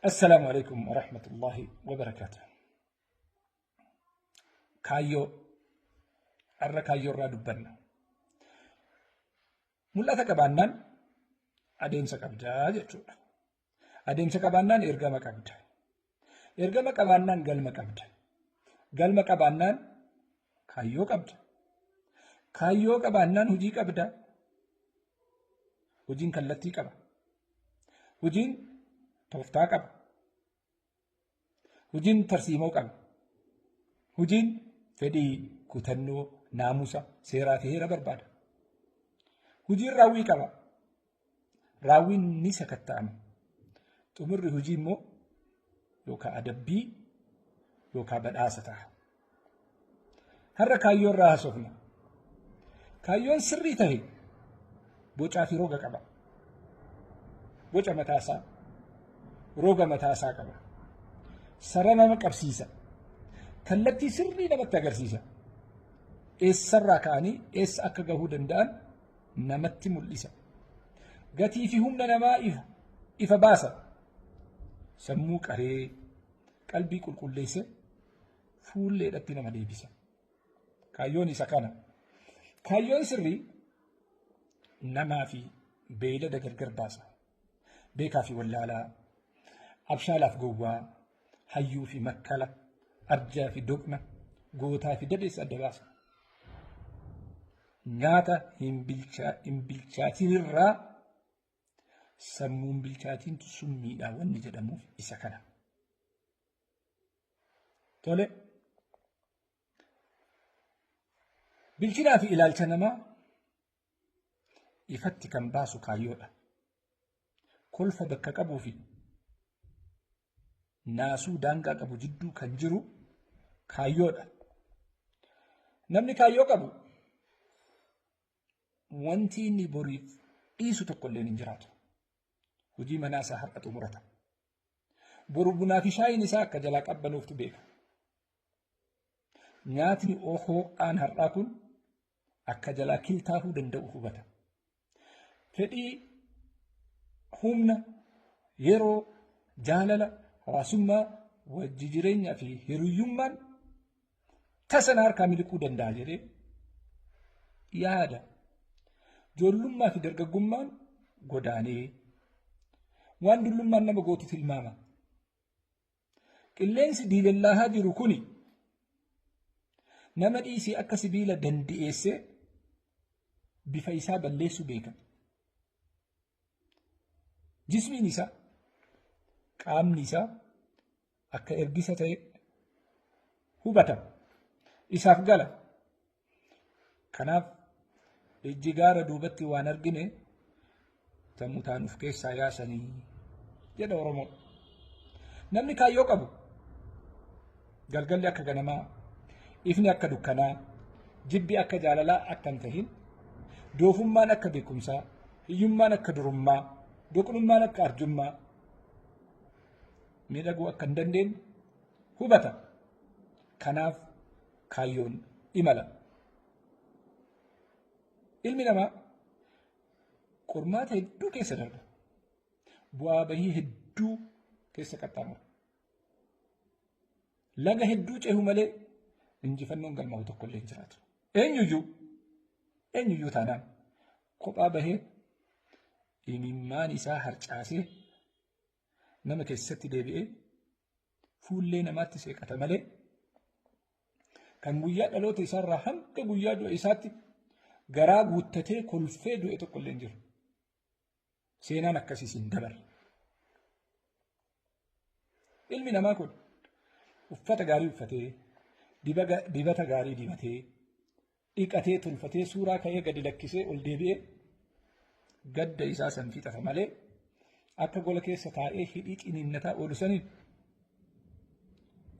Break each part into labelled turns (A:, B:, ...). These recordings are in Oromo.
A: Assalaamu alaikum wa rahmatullahi wa barakaatuh. Kaayyoo har'a kaayyoo irraa dubbanna. Mul'ata qabaannaan adeemsa qabdaa jechuudha. Adeemsa qabaannaan ergama qabda. Ergama qabaannaan galma qabda. Galma qabaannaan kaayyoo qabda. Kaayyoo qabaannaan hojii qabda. Hojiin kallattii qaba. Hojiin tooftaa qaba. Hojiin tarsiimoo qaba. Hojiin fedhii, kutannoo, naamusa, seeraa fi heera barbaada. Hojiin raawwii qaba. Raawwiin ni sakatta'ama. Xumurri hojii immoo yookaan adabbii yookaan badhaasa ta'a. Har'a kaayyoo irraa haasofna. Kaayyoon sirrii tahe bocaa fi roga qaba. Boca mataasaa, roga mataasaa qaba. Sara nama qabsiisa. Kallattii sirrii namatti agarsiisa. Eessarraa ka'anii eessa akka gahuu danda'an namatti mul'isa. Gatii fi humna namaa ifa baasa. Sammuu qaree qalbii qulqulleesse fuulleedhatti nama deebisa. Kaayyoon isa kana. Kaayyoon sirrii namaa fi beeylada gargar baasa. Beekaa fi wallaalaa, abshaalaaf gowwaa, hayyuu fi makkala, arjaa fi doqna, gootaa fi dabeessa adda baasa. Nyaata hin bilchaatin irraa sammuun bilchaatintu summiidha wanni jedhamuuf isa kana. Tole. Bilchinaa fi ilaalcha namaa ifatti kan baasu kaayyoodha. Kolfa bakka qabuu fi naasuu daangaa qabu jidduu kan jiru kaayyoodha. Namni kaayyoo qabu wanti inni boriif dhiisu tokko illee hin jiraatu. Hojii manaa isaa har'a xumurata. Boru bunaa fi shaayiin isaa akka jalaa qabbanooftu beeka. Nyaatni ho'aan har'aa kun akka jalaa kiltaafuu danda'u hubata. Fedhii, humna, yeroo, jaalala, hawaasummaa, wajji jireenyaa fi hiriyyummaan tasa na harkaa miliquu danda'a jedhee yaada. Ijoollummaa fi dargaggummaan godaanee waan dullummaan nama gootu tilmaama. Qilleensi diilellaahaa jiru kuni nama dhiisee akka sibiila dandi'eessee bifa isaa balleessuu beeka. Jismiin isaa, qaamni isaa akka ergisa ta'e hubata. Isaaf gala. Kanaaf ijji gaara duubatti waan argine tamutaan of keessaa yaasanii jedha Oromoon. Namni kaayyoo qabu galgalli akka ganamaa, ifni akka dukkanaa, jibbi akka jaalalaa akka hin tahin, doofummaan akka beekumsaa, hiyyummaan akka durummaa, doqnummaan akka arjummaa miidhaguu akka hin dandeenye hubata. Kanaaf kaayyoon imala. Ilmi namaa qormaata hedduu keessa darba. Bu'aa bahii hedduu keessa qaxxaamura. Laga hedduu cehu malee injifannoon galmaa'u tokko illee hin jiraatu. Eenyuyyuu eenyuyyuu taanaan kophaa bahee imimmaan isaa harcaasee nama keessatti deebi'ee fuullee namaatti seeqata malee kan guyyaa dhaloota isaarraa hanga guyyaa du'a isaatti garaa guuttatee kolfee du'e tokko illee hin jiru. Seenaan akkasiis hin dabarre. Ilmi namaa kun uffata gaarii uffatee, dibata gaarii dibatee, dhiqatee tolfatee suuraa ka'ee gadi lakkisee ol deebi'ee gadda isaa san fixata malee akka gola keessa taa'ee hidhii ciniinnataa oolu saniin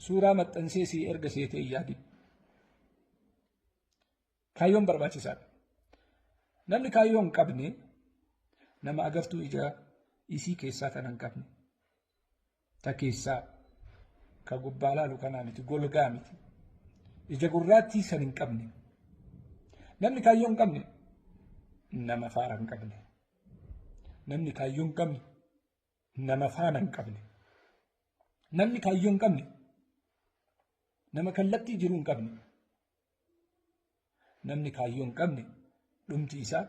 A: suuraa maxxansee sii erga seetee hin yaadin. Kaayyoon barbaachisaadha. Namni kaayyoo hin qabne nama agartuu ija isii keessaa tana hin qabne. Ta keessaa ka gubbaa laalu kanaa miti, golgaa miti. Ija gurraattii san hin qabne. Namni kaayyoo hin qabne nama faara hin qabne. Namni kaayyoo hin qabne nama faana hin qabne. Namni kaayyoo hin qabne nama kallattii jiruu hin qabne. Namni kaayyoo hin qabne dhumti isaa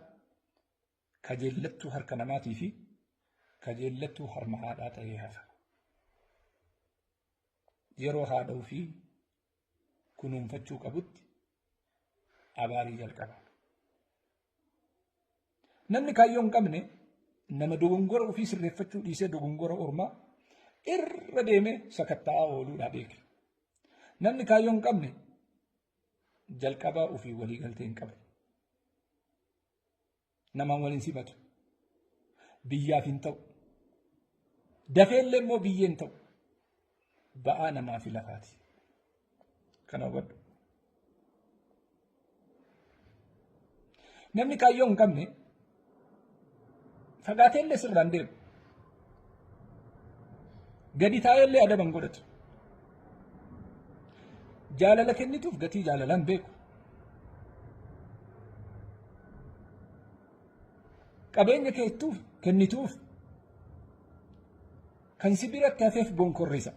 A: kajeellattuu harka namaatii fi kajeellattuu harma haadhaa ta'ee hafa. Yeroo haadha ofii kunuunfachuu qabutti abaarii jalqaba. Namni kaayyoo hin qabne nama dogongora ofii sirreeffachuu dhiisee dogongora ormaa irra deemee sakatta'aa ooluudhaa beeke. Namni kaayyoo hin qabne jalqabaa ofii walii galtee hin qabu. Namaan waliin simatu. Biyyaaf hin ta'u. Dafeellee immoo biyyee hin ta'u. Ba'aa namaa fi lafaati. Kana hubadhu. Namni kaayyoo hin qabne fagaateellee sirraan deemu. Gadi taa'ellee adaba hin godhatu. Jaalala kennituuf gatii jaalalaan beeku. Qabeenya keettuuf kennituuf kan si biratti hafeef bonkorrisa.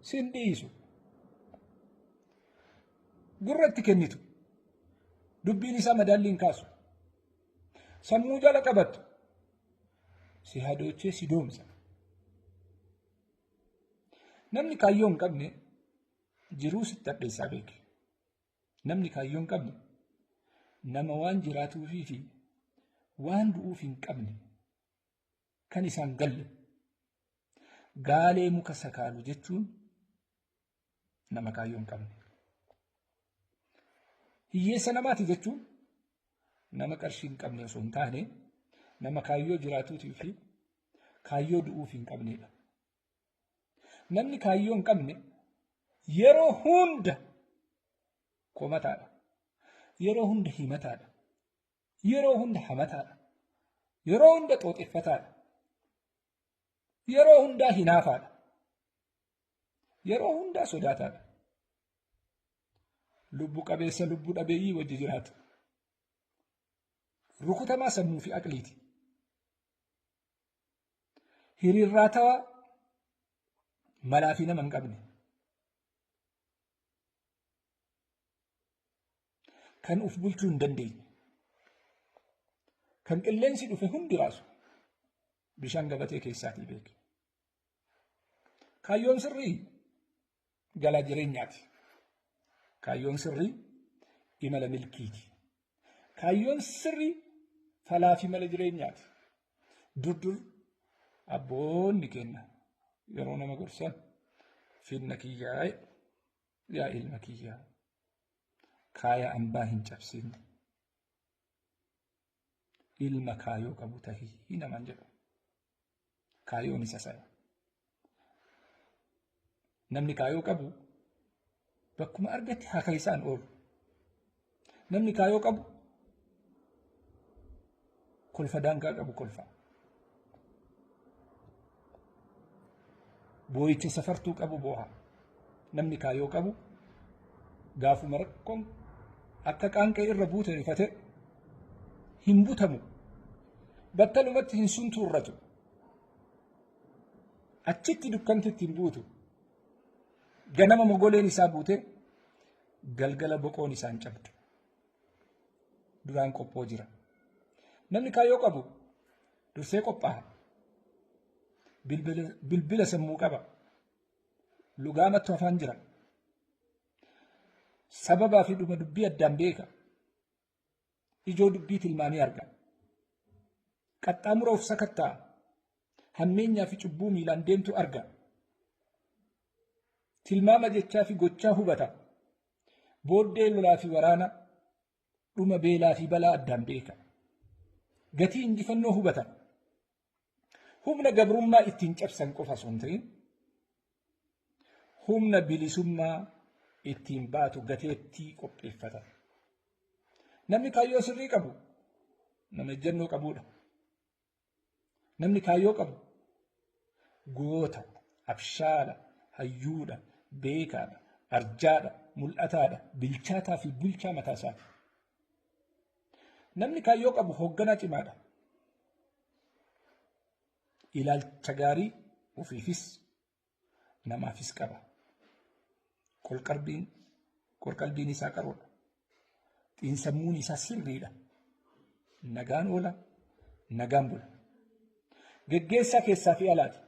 A: Sin dhiisu. Gurra itti kennitu. Dubbiin isaa madaallii hin kaasu. Sammuu jala qabattu. Si hadoochee si doomsa. Namni kaayyoo hin qabne jiruu sitti hadheessaa beeke. Namni kaayyoo hin qabne nama waan jiraatuufii fi waan du'uuf hin qabne kan isaan galle gaalee muka sakaalu jechuun nama kaayyoo hin qabne. Hiyyeessa namaati jechuun nama qarshii hin qabne osoo hin taane nama kaayyoo jiraatuutii fi kaayyoo du'uuf hin qabnedha. Namni kaayyoo hin qabne yeroo hunda komataadha. Yeroo hunda himataadha. Yeroo hunda hamataadha. Yeroo hunda xooxeffataadha. Yeroo hundaa hinaafaadha. Yeroo hundaa sodaataadha. Lubbu qabeessa lubbu dhabeeyyii wajji jiraatu. Rukutamaa sammuu fi aqliiti. Hiriirraatawaa malaa fi nama hin qabne. Kan uf bulchuu hin dandeenye. Kan qilleensi dhufe hundi raasu. Bishaan gabatee keessaatii beeke. Kaayyoon sirrii galaa jireenyaati. Kaayyoon sirrii imala milkiiti. Kaayyoon sirrii falaa fi mala jireenyaati. Dur dur abboonni keenya yeroo nama gorsan finna kiyyaa yaa ilma kiyyaa kaaya ambaa hin cabsin ilma kaayoo qabu tahii namaan jedhu. Kaayoon isa sana. Namni kaayoo qabu bakkuma argatti haka isaan oolu. Namni kaayoo qabu kolfa daangaa qabu kolfa. Boo'icha safartuu qabu booha. Namni kaayoo qabu gaafuma rakkoon akka qaanqee irra buute rifate hin butamu. Battalumatti hin suntuurratu. Achitti dukkanti itti hin buutu. Ganama mogoleen isaa buute galgala boqoon isaa hin cabdu. Duraan qophoo jira. Namni kaayyoo qabu dursee qophaa'a. Bilbila sammuu qaba. Lugaamattu afaan jira. Sababaa fi dhuma dubbii addaan beeka. Ijoo dubbii tilmaamee arga. Qaxxaamura of sakatta'a. Hammeenyaa fi cubbuu miilaan deemtu arga. Tilmaama jechaa fi gochaa hubata. Booddee lolaa fi waraana, dhuma beelaa fi balaa addaan beeka. Gatii injifannoo hubata. Humna gabrummaa ittiin cabsan qofa osoo hin ta'in humna bilisummaa ittiin baatu gateettii qopheeffata. Namni kaayyoo sirrii qabu nama ejjennoo qabuudha. Namni kaayyoo qabu goota, abshaala, hayyuudha, beekaadha, arjaadha, mul'ataadha, bilchaataa fi bulchaa mataa isaati. Namni kaayyoo qabu hoogganaa cimaadha. Ilaalcha gaarii Ofiifis namaafis qaba. Qorqalbiin isaa qaroodha. Xiinsammuun isaa sirriidha. Nagaan oola, nagaan bula. Geggeessaa keessaa fi alaati.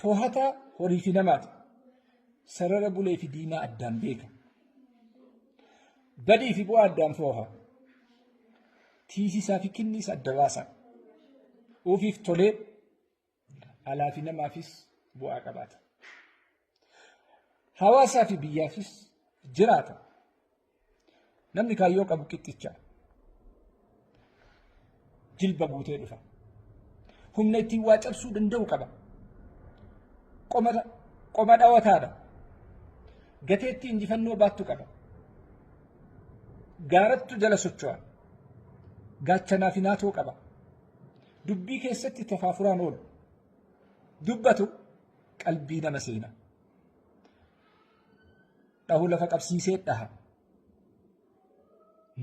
A: Toohataa horii fi namaati. Sarara bulee fi diimaa addaan beeka. Badii fi bu'aa addaan fooha. Tiisisaa fi kinniisa adda baasa. Ofiif tolee alaa fi namaafis bu'aa qabaata. Hawaasaa fi biyyaafis jiraata. Namni kaayyoo qabu qixxicha. Jilba guutee dhufa. Humna ittiin waa cabsuu danda'u qaba. Qoma dhawataadha. Gateettii injifannoo baattu qaba. Gaarattu jala socho'a. Gaachanaa fi naatoo qaba. Dubbii keessatti tafaafuraan oolu. Dubbatu qalbii nama seena. Dhahu lafa qabsiisee dhaha.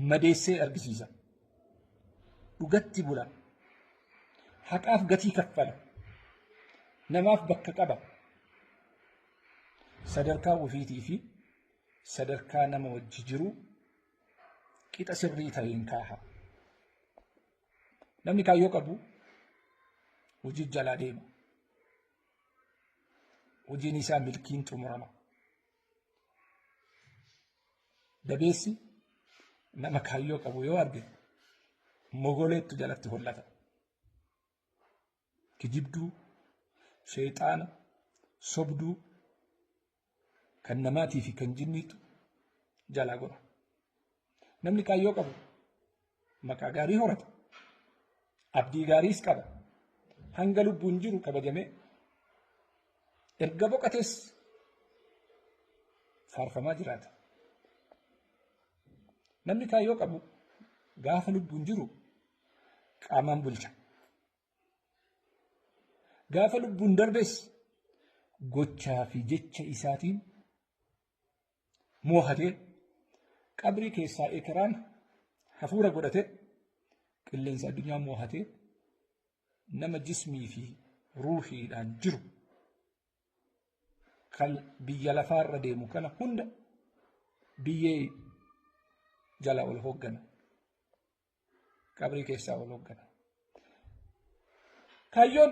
A: Madeessee argisiisa. Dhugatti bula. Haqaaf gatii kaffala. Namaaf bakka qaba. Sadarkaa ofiitii fi sadarkaa nama wajji jiru qixa sirrii ta'een kaaha. Namni kaayyoo qabu hojii jalaa deema. Hojiin isaa milkiin xumurama. Dabeessi nama kaayyoo qabu yoo arge mogoleettu jalatti hollata. Kijibduu, sheexaana, sobduu kan namaatii fi kan jinniitu jalaa gora. Namni kaayyoo qabu maqaa gaarii horata. Abdii gaariis qaba. Hanga lubbuun jiru kabajamee erga boqates faarfamaa jiraata. Namni kaayyoo qabu gaafa lubbuun jiru qaamaan bulcha. Gaafa lubbuun darbes gochaa fi jecha isaatiin moohatee qabrii keessaa ekeraan hafuura godhatee qilleensa addunyaa moohatee nama jismii fi ruuhiidhaan jiru kan biyya lafaarra deemu kana hunda biyyee jala ol hooggana. Qabrii keessaa ol hooggana. Kaayyoon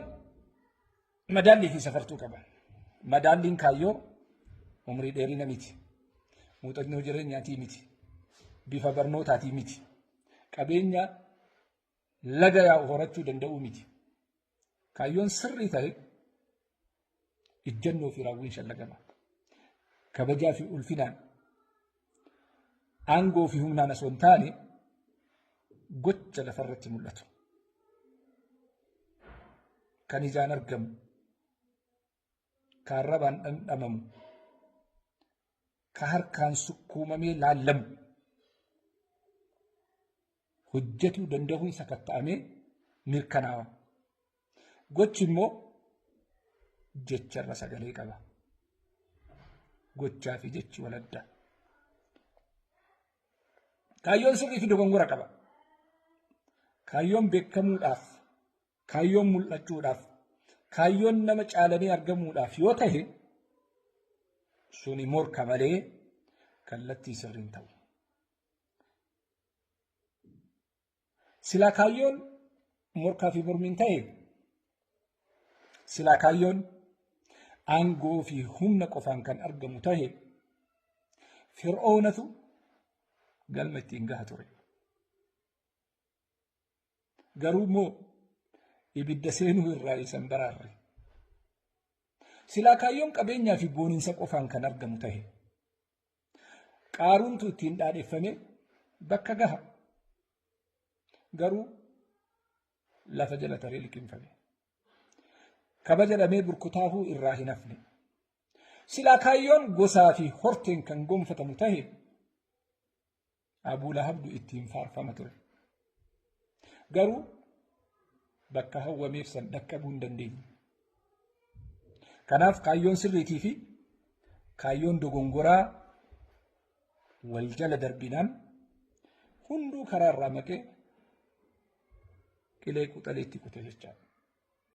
A: madaallii fi safartuu qaba. Madaalliin kaayyoo umrii dheerina miti. Muuxannoo jireenyaatii miti. Bifa barnootaatii miti. Qabeenya laga yaa'u horachuu danda'uu miti. Kaayyoon sirrii ta'e ijjannoo fi raawwiin shallagama. Kabajaa fi ulfinaan aangoo fi humnaan osoo hin taane gocha lafarratti mul'atu. Kan ijaan argamu, kan arrabaan dhandhamamu, kan harkaan sukkuumamee laallamu hojjetuu danda'uun sakatta'amee mirkanaawa. Gochi immoo jecharra sagalee qaba. Gochaa fi jechi waladda. Kaayyoon sirrii fi dogongora qaba. Kaayyoon beekamuudhaaf, kaayyoon mul'achuudhaaf, kaayyoon nama caalanii argamuudhaaf yoo ta'e suni morka malee kallattii sirriin ta'u. Silaa kaayyoon morkaa fi mormiin ta'e, silaa kaayyoon aangoo fi humna qofaan kan argamu ta'e, Fir'oonatu galma ittiin gaha ture. Garuu immoo ibidda seenuu irraa isan baraarre. Silaa kaayyoon qabeenyaa fi booniinsa qofaan kan argamu ta'e, Qaaruuntu ittiin dhaadheffame bakka gaha. Garuu lafa jala taree liqimfame. Kabaja dhabee burkutaahuu irraa hin hafne. Silaa kaayyoon gosaa fi horteen kan gonfatamu tahe Abuu Lahabdu ittiin faarfama ture. Garuu bakka hawwameef san dhaqqabuu hin dandeenye. Kanaaf kaayyoon sirriitii fi kaayyoon dogongoraa wal jala darbinaan hunduu karaa irraa maqee qilee quxaleetti kute jechaadha.